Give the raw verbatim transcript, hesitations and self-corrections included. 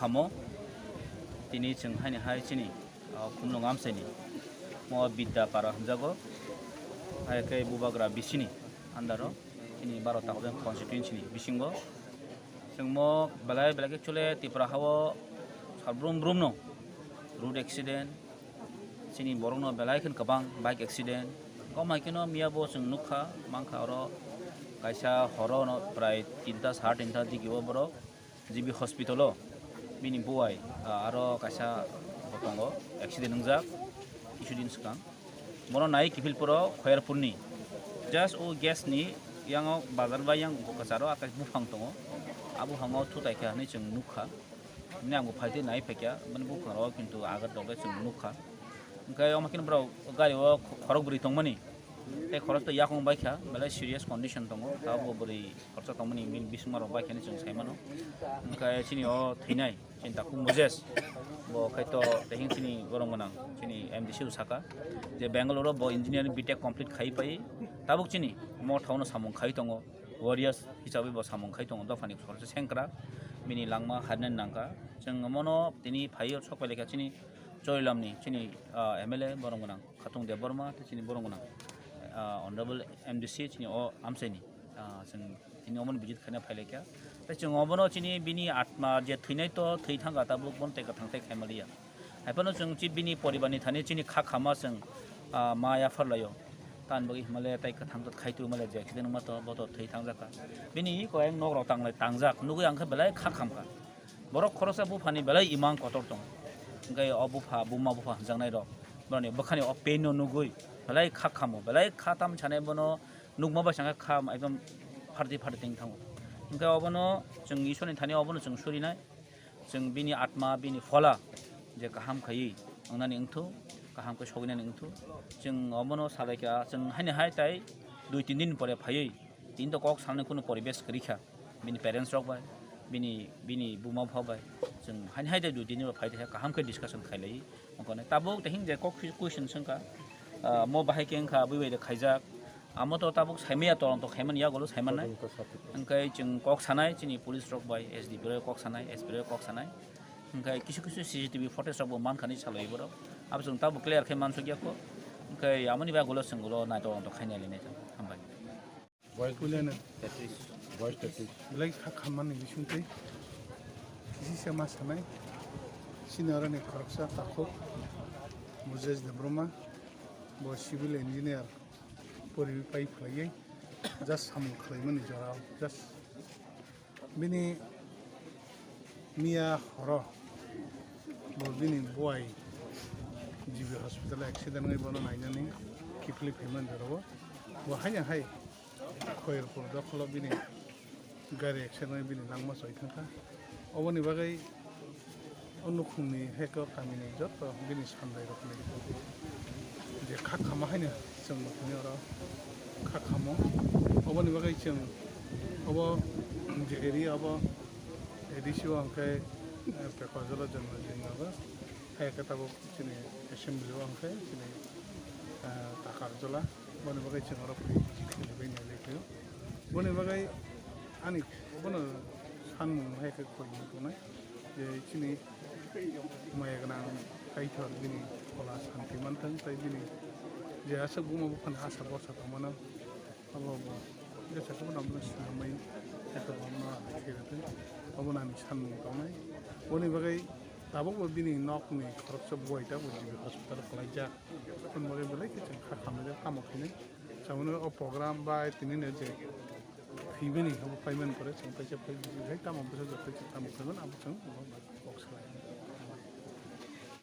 Hamo, tini chwng haini hai chini, ah, Khumlwng amchaini mo Bidya para hwnjago, hai khe Bubagra bisini andaro chini baro ta constituency ni bisingo chwng mo belai belai khe chole Tripura hao sal brum brum no road accident, chini borok no belai khe kwbang bike accident, kom hai kheno miya bo chwng nukha mankha oro kaisa horo no prai tinta sa tinta digi o borok G B hospital o bini buai, ah, aro kaisa bo tongo, accident wngjak kisu din swkang. Bono nai kiphil poro Khoyarpurni just o gas ni yango bazar bai yang kwcharo akai buphang tongo. A buphango thutai kha hinwi chwng nukha. Hinwi ang bo phaitwi nai phaikha, bini buphang rok kintu agat rok le chwng nukha. Hwnkhe omo khe borok gari o khorok bwrwi tongmani. Tei khoroksa yakung baikha, belai serious condition tongo, tabuk bo bwrwi khoroksa tongmani bini bisingma rok baikha hinwi chwng sai mano. Hwnkhe chini o thwinai chini Takhuk Moses, bo khai to tehing chini borok gwnang, chini M D C o saka je Bangalore o bo engineering B Tech complete khai pai, tabuk chini Motha o no samung khai tongo, warriors hisabe bo samung khai tongo, dophani khoroksa sengkrak bini langma harinani nangkha. Chwng omono tini phaiwi sok pai laikha chini Chorilamni chini, ah, M L A borok gwnang. Khatung Debbarma tei chini borok gwnang, ah, Honorable M D C chini o amchaini, ah, chwng tini omono visit khaina phailaikha. Tei chwng obono chini bini atma je thwinai to thwi thangkha tabuk bono tei kwthang tei khaimaliya. Haiphano chwng chi bini poribarni thani chini kha khama chwng, ah, ma yapharlaio. Tamni bagwi himale tei kwthang to khai twi male je accident wngma to bo to thwi thangjakha. Bini iko ek nok rok tanglai tangjak nugwi ang khe belai kha khamkha. Borok khoroksa buphani belai imang kotor tongo. Hwnkhe o bupha, buma bupha hwnjaknai rok, borokni bwkhani o pain no nugwi belai kha khamo, belai kha tam sanai bono nukma bai sangkha kha ekdom phardi phardi teng thango. Hwnkhe obono chwng Isorni thani obono chwng surinai, chwng bini atma, bini phola je kaham khaiwi wngnani wngthu, kaham khe sogwinani wngthu. Chwng obono salaikha, chwng haini hai tai dui tin din pore phaiwi tini to kok salni kunu poribesh kwrwi kha. Bini parents rok bai, bini, bini buma bupha bai chwng haini hai de dui din rok phai de kaham khe discussion khailai. Ongkone tabuk tehing je kok question swngkha, ah, mo bahai khe wngkha bui bai de khaijak. Amo to tabuk saimaya tolong to khaimani yagulo saimannai. Hwnkhe chwng kok sanai chini police rok bai, S D P rok kok sanai, S P rok kok sanai. Hwnkhe kisu kisu C C T V footage rok bo mankha ni salai borok. Abo chwng tabuk clear khe mansukya kho. Hwnkhe amoni bagulo chwng ulo naitolong to khainai linai. Hambai. Boyes Puilano. Boyes Tetis. Belai kha khammani bisingtwi kisi se ma sanai. Sini oroni khoroksa takhuk Moses Debbarma, bo civil engineer poriwi pai phlaiwi just samung khlaimani jorao just Bini miya horo bo bini buai G B hospital accident wngwi bono nainani kiphilwi phaimani jorao. Bo haino hai Khoyerpur dokholo bini gari accident wngwi bini langma choi thangkha. Oboni bagwi O nukhungni heko kamini joto bini sandairokni je kha khama haino chwng bo tini oro kha khamo. Oboni bagwi chwng obo je area obo A D C o hwnkhe, eh, Pekojola Janmajin nogo, hai khe tabuk chini assembly o hwnkhe chini, eh, Takarjola. Boni bagwi chwng oro phai visit khainai bai nailai khaio. Boni bagwi ani bono sanmung hai khe koi wng tongnai je chini maya gwnang Kaitor bini phola santi manthang tei bini je aswk buma buphani asa borsa tongmano abo bo jesa khe bono abono sinamai khe tongma khe obono ani sanmung tongnai. Boni bagwi tabukbo bini nokni khoroksa buai tabuk hospital o kwlaijak. Aboni bagwi belai khe chwng kha khamlaijak tamo khainai. Chwngno o program bai tini no je thwimani abo paimani pore chwng kaisa phai hai tamo bwsa joto chwng tamo khaimani abo chwng kok salai.